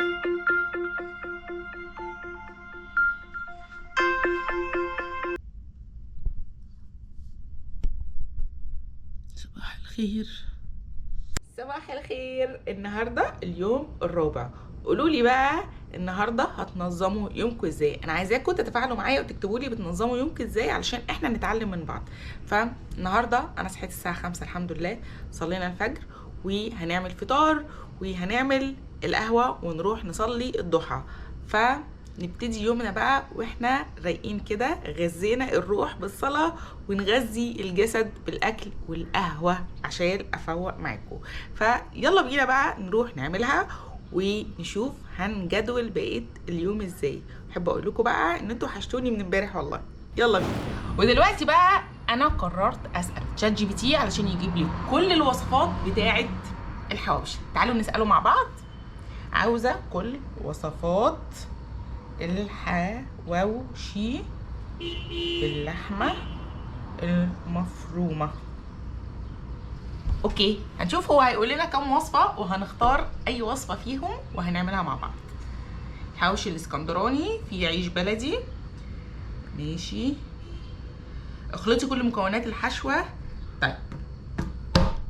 صباح الخير. صباح الخير. النهارده اليوم الرابع. قولوا لي بقى النهارده هتنظموا يومكم ازاي؟ انا عايزاكم تتفاعلوا معايا وتكتبوا لي بتنظموا يومكم ازاي علشان احنا نتعلم من بعض. فالنهارده انا صحيت الساعة 5 الحمد لله، صلينا الفجر وهنعمل فطار وهنعمل القهوة ونروح نصلي الضحى. فنبتدي يومنا بقى واحنا رايقين كده، غذينا الروح بالصلاة ونغذي الجسد بالاكل والقهوة عشان افوق معاكم. فيلا بينا بقى نروح نعملها ونشوف هنجدول بقية اليوم ازاي. احب اقول لكم بقى ان انتوا وحشتوني من امبارح والله. يلا بينا. ودلوقتي بقى انا قررت اسال ChatGPT علشان يجيب لي كل الوصفات بتاعه الحواوشي. تعالوا نساله مع بعض. عاوزه كل وصفات الحواوشي باللحمه المفرومه. okay، هنشوف هو هيقول لنا كام وصفه وهنختار اي وصفه فيهم وهنعملها مع بعض. الحواوشي الاسكندراني في عيش بلدي، ماشي. اخلطي كل مكونات الحشوه. طيب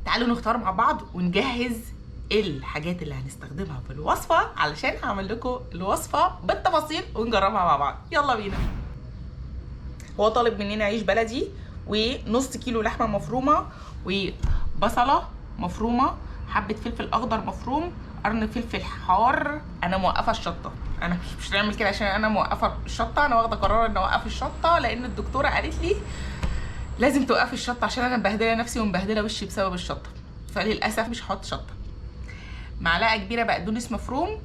تعالوا نختار مع بعض ونجهز الحاجات اللي هنستخدمها في الوصفة علشان هعمل لكم الوصفة بالتفاصيل ونجربها مع بعض. يلا بينا. هو طالب مننا عيش بلدي ونص كيلو لحمه مفرومه وبصله مفرومه، حبه فلفل اخضر مفروم، قرن فلفل حار. انا موقفه الشطه، انا مش هنعمل كده عشان انا موقفه الشطه. انا واخده قرار ان اوقف الشطه لان الدكتورة قالت لي لازم توقفي الشطه عشان انا مبهدله نفسي ومبهدله وشي بسبب الشطه، فللاسف مش هحط شطه. معلقه كبيرة بقدونس مفروم،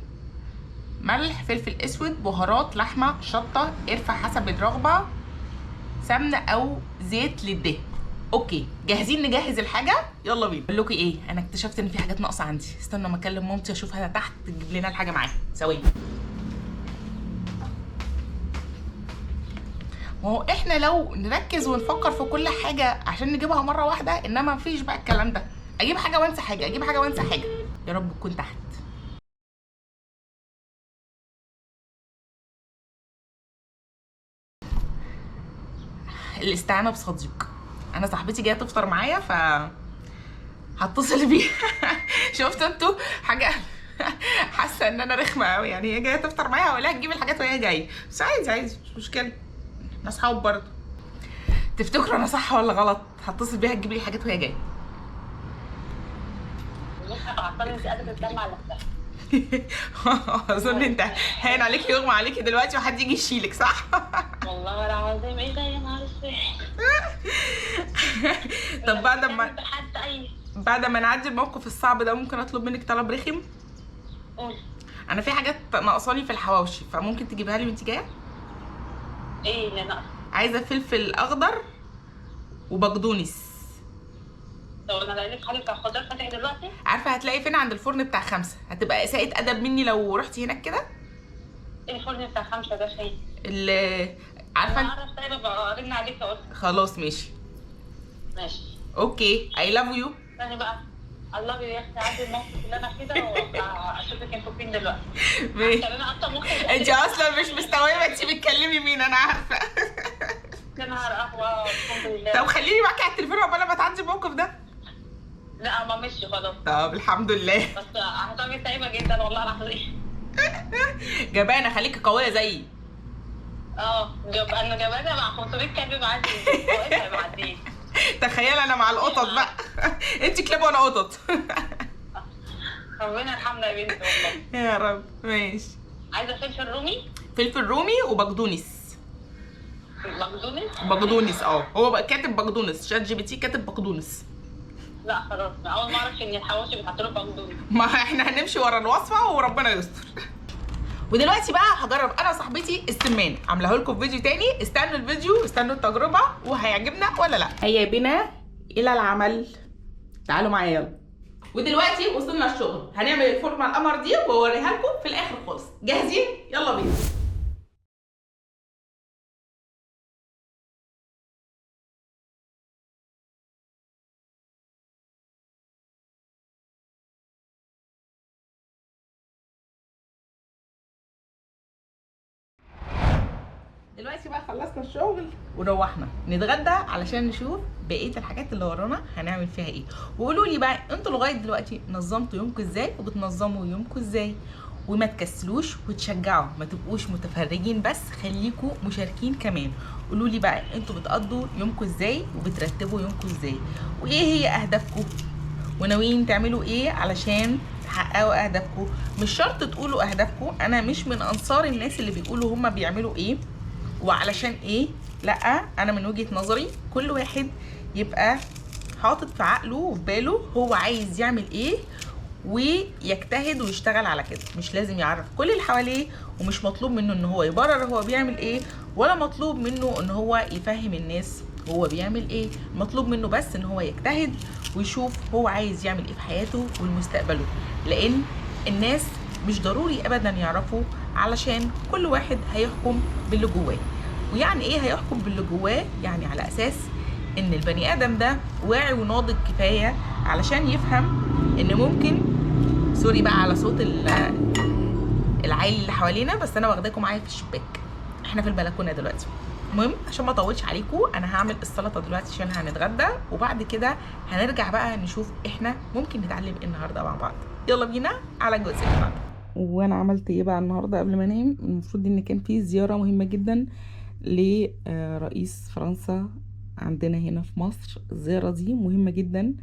ملح، فلفل اسود، بهارات، لحمه، شطه، قرفه حسب الرغبة، سمنه او زيت للدهن. okay، جاهزين نجهز الحاجة؟ يلا بينا. اقول لكم ايه، انا اكتشفت ان في حاجات ناقصه عندي. استنى ما اكلم مامتي اشوفها تحت تجيب لنا الحاجة معاها. ثواني. ما هو احنا لو نركز ونفكر في كل حاجة عشان نجيبها مرة واحدة، انما مفيش بقى الكلام ده. اجيب حاجة وانسى حاجة، اجيب حاجة وانسى حاجة. يا رب تكون تحت. الاستعانة بصديق. انا صاحبتي جاية تفطر معايا ف هتصل بيها. شفتوا انتوا حاجة؟ حاسه ان انا رخمة قوي، يعني هي جاية تفطر معايا هقول لها تجيب الحاجات وهي جاية، بس عادي عادي مش مشكلة، احنا اصحاب برضه. تفتكروا انا صح ولا غلط؟ هتصل بيها تجيب لي الحاجات وهي جاية. مش قادرة تتلم على نفسها. اظن انت هان عليكي يغمى عليكي دلوقتي وحد يجي يشيلك، صح؟ والله العظيم ايه ده يا نهار اسود. طب بعد ما نعدي الموقف الصعب ده ممكن اطلب منك طلب رخم؟ قول. انا في حاجات ناقصاني في الحواوشي، فممكن تجيبها لي وانت جاية؟ ايه اللي ناقص؟ عايزه فلفل اخضر وبقدونس. طب انا الاقي لك حاجة بتاع خضار فاتح دلوقتي؟ عارفه هتلاقي فين؟ عند الفرن بتاع 5. هتبقى اساءة ادب مني لو رحتي هناك كده. ايه الفرن بتاع 5 ده فين؟ اللي عارفه انا اعرف. طيب ابقى ارن عليك اقول. خلاص ماشي ماشي. okay، I love you. استني بقى، الله يا اختي عدي الموقف اللي انا فيه ده وابقى اشوفك انتوا فين دلوقتي. ماشي. عشان انا اصلا مخي انت اصلا مش مستوعبة انت بتكلمي مين، انا عارفه. يا نهار قهوة الحمد لله. طب خليني معاكي على التليفون عقبال ما تعدي الموقف ده. لا ما مشي خلاص. طب الحمد لله. بس اعصابي تعبه جدا والله العظيم. جبانه، خليكي قوية زيي. اه انا جبانه مع 500 كلب معدي. معديين. تخيل انا مع القطط بقى. انت كلاب وانا قطط. ربنا يرحمنا يا بنتي والله. يا رب. ماشي. عايزه فلفل رومي؟ فلفل رومي وبقدونس. بقدونس؟ بقدونس اه، هو بقى كاتب بقدونس، ChatGPT كاتب بقدونس. لا خلاص، اول ما اعرف ان الحواوشي بيتحط له بقدونس. ما احنا هنمشي ورا الوصفة وربنا يستر. ودلوقتي بقى هجرب انا وصاحبتي السمان، عاملاه لكم في فيديو تاني. استنوا الفيديو، استنوا التجربة وهيعجبنا ولا لا. هيا بنا الى العمل، تعالوا معايا يلا. ودلوقتي وصلنا الشغل، هنعمل الفورمة القمر دي واوريها لكم في الاخر خالص. جاهزين؟ يلا بينا. دلوقتي بقى خلصنا الشغل وروحنا نتغدى علشان نشوف بقية الحاجات اللي ورانا هنعمل فيها ايه. وقولوا لي بقى انتوا لغاية دلوقتي نظمتوا يومكم ازاي وبتنظموا يومكم ازاي، وما تكسلوش وتشجعوا، ما تبقوش متفرجين بس، خليكوا مشاركين كمان. قولوا لي بقى انتوا بتقضوا يومكم ازاي وبترتبوا يومكم ازاي، وايه هي اهدافكم وناويين تعملوا ايه علشان تحققوا اهدافكم. مش شرط تقولوا اهدافكم، انا مش من انصار الناس اللي بيقولوا هما بيعملوا ايه وعلشان ايه، لا انا من وجهة نظري كل واحد يبقى حاطط في عقله وفي باله هو عايز يعمل ايه ويجتهد ويشتغل على كده. مش لازم يعرف كل اللي حواليه، ومش مطلوب منه ان هو يبرر هو بيعمل ايه، ولا مطلوب منه ان هو يفهم الناس هو بيعمل ايه. مطلوب منه بس ان هو يجتهد ويشوف هو عايز يعمل ايه في حياته ولمستقبله، لان الناس مش ضروري ابدا يعرفوا، علشان كل واحد هيحكم باللي جواه. ويعني ايه هيحكم باللي جواه؟ يعني على اساس ان البني ادم ده واعي وناضج كفاية علشان يفهم ان ممكن، سوري بقى على صوت العالي اللي حوالينا، بس انا واخداكم معايا في الشباك، احنا في البلكونه دلوقتي. المهم عشان ما اطولش عليكم انا هعمل السلطة دلوقتي عشان هنتغدى، وبعد كده هنرجع بقى نشوف احنا ممكن نتعلم ايه النهارده مع بعض. يلا بينا على الجزء اللي بعده. وانا عملت ايه بقى النهارده قبل ما انام؟ المفروض ان كان في زيارة مهمة جدا لرئيس فرنسا عندنا هنا في مصر. الزيارة دي مهمة جدا،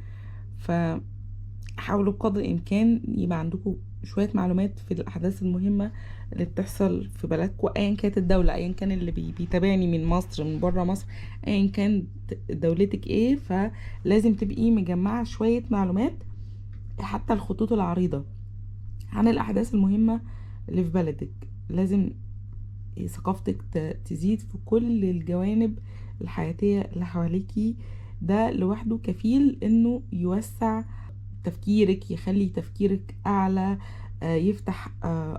فحاولوا بقدر الامكان يبقى عندكم شوية معلومات في الاحداث المهمة اللي بتحصل في بلدكم، ايا كانت الدولة، ايا كان اللي بيتابعني من مصر من بره مصر، ايا كانت دولتك ايه، فلازم تبقي مجمعة شوية معلومات حتى الخطوط العريضة عن الاحداث المهمة اللي في بلدك. لازم ثقافتك تزيد في كل الجوانب الحياتية اللي حواليكي. ده لوحده كفيل انه يوسع تفكيرك، يخلي تفكيرك اعلى، يفتح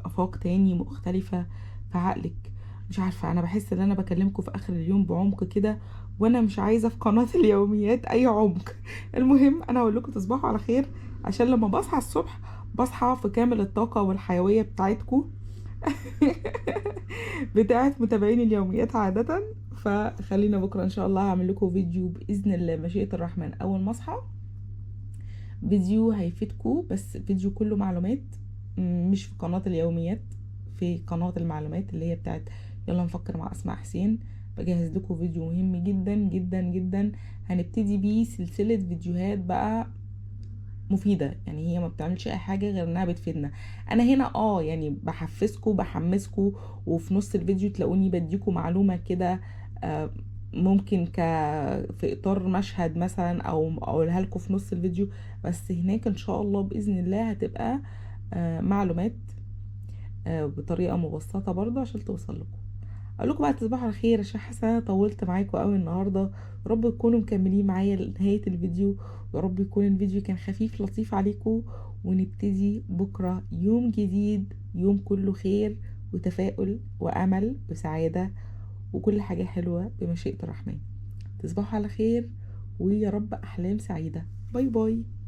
افاق تاني مختلفة في عقلك. مش عارفة، انا بحس ان انا بكلمكم في اخر اليوم بعمق كده، وانا مش عايزة في قناة اليوميات اي عمق. المهم انا هقول لكم تصبحوا على خير، عشان لما بصحى الصبح بصحى في كامل الطاقة والحيوية بتاعتكم بتاعت متابعين اليوميات عادة. فخلينا بكرة ان شاء الله هعمل لكم فيديو بإذن الله مشيئة الرحمن اول ما اصحى، فيديو هيفيدكم، بس فيديو كله معلومات، مش في قناة اليوميات، في قناة المعلومات اللي هي بتاعت يلا نفكر مع أسماء حسين. بجهز لكم فيديو مهم جدا جدا جدا، هنبتدي بيه سلسلة فيديوهات بقى مفيدة، يعني هي ما بتعملش اي حاجة غير انها بتفيدنا. انا هنا يعني بحفزكم بحمسكم، وفي نص الفيديو تلاقوني بديكم معلومة كده، ممكن في اطار مشهد مثلا او اقولها لكم في نص الفيديو، بس هناك ان شاء الله باذن الله هتبقى معلومات بطريقة مبسطة برضه عشان توصل لكم. اقول لكم بقى تصبحوا على خير، عشان حاسه انا طولت معاكم قوي النهارده. يا رب تكونوا مكملين معايا لنهاية الفيديو، ويا رب يكون الفيديو كان خفيف لطيف عليكم، ونبتدي بكره يوم جديد، يوم كله خير وتفاؤل وامل وسعادة وكل حاجة حلوة بمشيئة الرحمن. تصبحوا على خير، ويا رب احلام سعيدة. bye bye.